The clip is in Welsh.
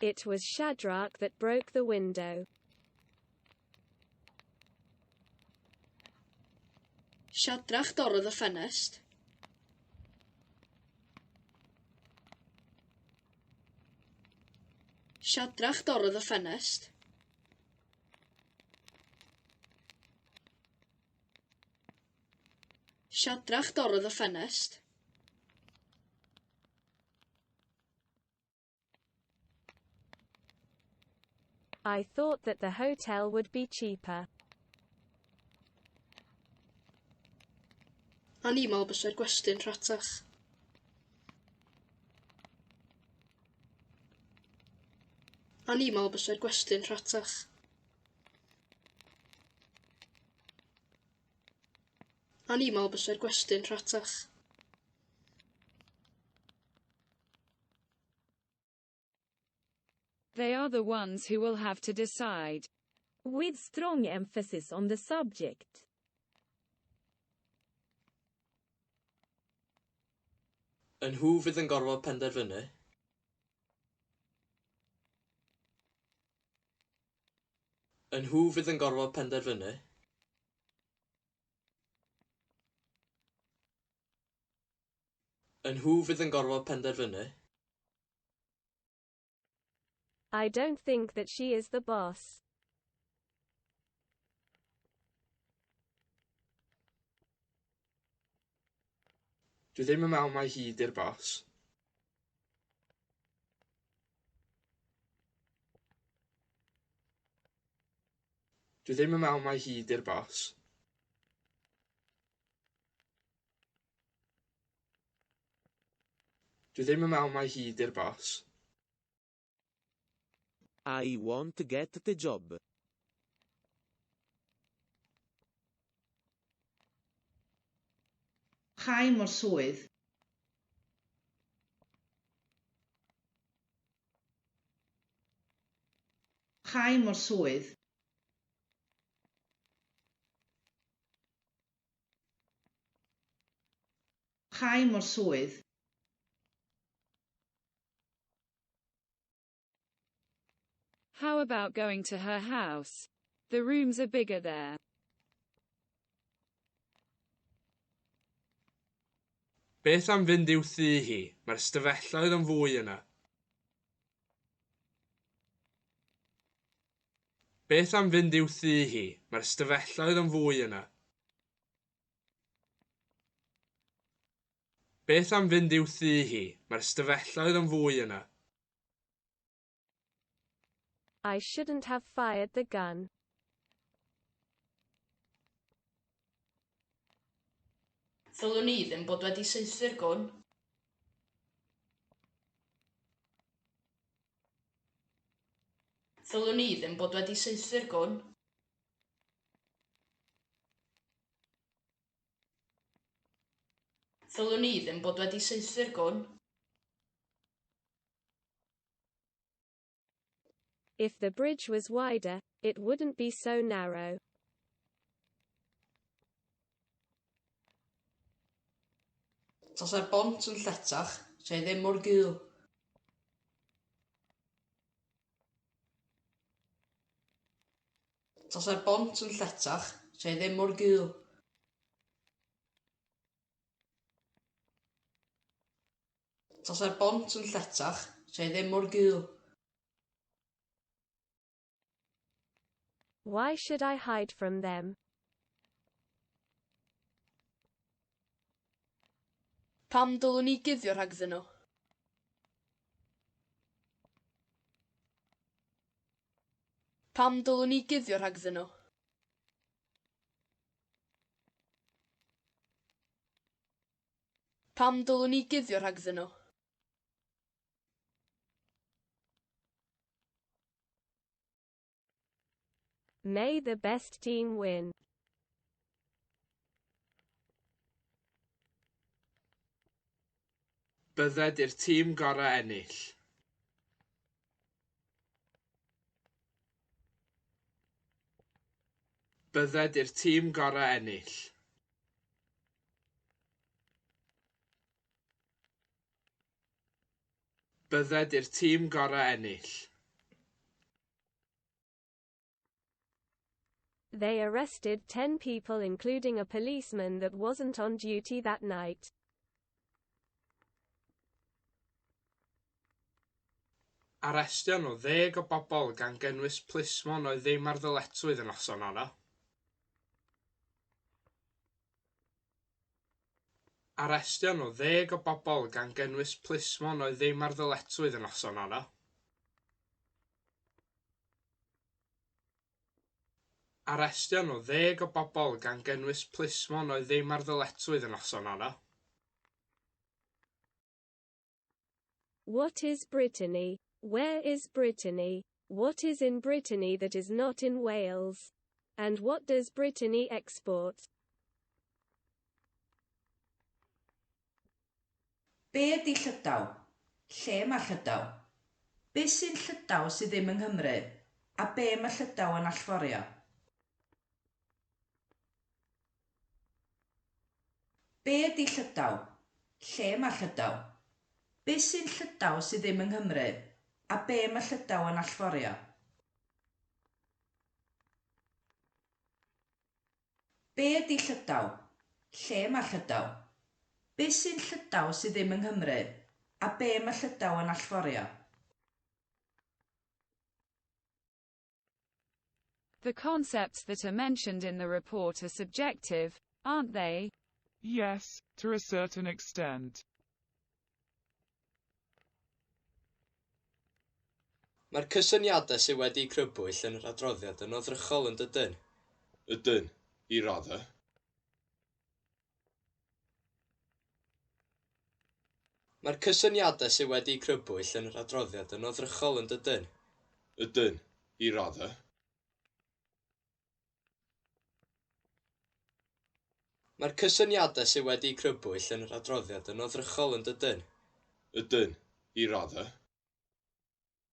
It was Shadrach that broke the window. Shadrach dorrodd y ffenest. Shadrach dorrodd y ffenest. Shadrach dorrodd y ffenest. I thought that the hotel would be cheaper. O'n i'n meddwl bysa'r gwesty'n rhatach. O'n i'n meddwl bysa'r gwesty'n rhatach. O'n i'n meddwl bysa'r gwesty'n rhatach. They are the ones who will have to decide. With strong emphasis on the subject. Y nhw fydd yn gorfod penderfynu. Y nhw fydd yn gorfod penderfynu. Y nhw fydd yn gorfod penderfynu. I don't think that she is the boss. Dwi ddim yn meddwl mai hi 'di'r bos. Dwi ddim yn meddwl mai hi 'di'r bos. Dwi ddim yn meddwl mai hi 'di'r bos. I won't get the job. Cha i mo'r swydd. Cha i mo'r swydd. Cha i mo'r swydd. How about going to her house? The rooms are bigger there. Beth am fynd i'w thŷ hi? Mae'r stafelloedd yn fwy yna. Beth am fynd i'w thŷ hi? Mae'r stafelloedd yn fwy yna. Beth am fynd i'w thŷ hi? Mae'r stafelloedd yn fwy yna. I shouldn't have fired the gun. Ddylwn i ddim bod wedi saethu'r gwn. Ddylwn i ddim bod wedi saethu'r gwn. Ddylwn i ddim bod wedi saethu'r gwn. If the bridge was wider, it wouldn't be so narrow. Tasa'r bont yn lletach, 'sa hi ddim mor gul. Tasa'r bont yn lletach, 'sa hi ddim mor gul. Tasa'r bont yn lletach, 'sa hi ddim mor gul. Why should I hide from them? Pam dylwn i guddio rhagddyn nhw? Pam dylwn i guddio rhagddyn nhw? Pam dylwn i guddio rhagddyn nhw? May the best team win. Bydded i'r tîm gorau ennill. Bydded i'r tîm gorau ennill. Bydded i'r tîm gorau ennill. They arrested 10 people including a policeman that wasn't on duty that night. Arestio nhw 10 o bobl gan gynnwys plismon oedd ddim ar ddyletswydd y noson honno. Arestio nhw 10 o bobl gan gynnwys plismon oedd ddim ar ddyletswydd y noson honno. Arestio nhw 10 o bobl gan gynnwys plismon oedd ddim ar ddyletswydd y noson honno. What is Brittany? Where is Brittany? What is in Brittany that is not in Wales? And what does Brittany export? Be ydy Llydaw? Lle mae Llydaw? Be sy'n Llydaw sydd ddim yng Nghymru? A be mae Llydaw yn allforio? Be ydy Llydaw? Lle mae Llydaw? Be sy'n Llydaw sydd ddim yng Nghymru? A be mae Llydaw yn allforio? Be ydy Llydaw? Lle mae Llydaw? Be sy'n Llydaw sydd ddim yng Nghymru? A be mae Llydaw yn allforio? The concepts that are mentioned in the report are subjective, aren't they? Yes, to a certain extent. Mae'r cysyniadau sydd wedi'u crybwyll yn yr adroddiad yn oddrychol yn dydyn? Ydyn, i raddau. Mae'r cysyniadau sydd wedi'u crybwyll yn yr adroddiad yn oddrychol yn dydyn? Ydyn, i raddau. Mae'r cysyniadau sydd wedi'u crybwyll yn yr adroddiad yn oddrychol yn dydyn? Ydyn, i raddau.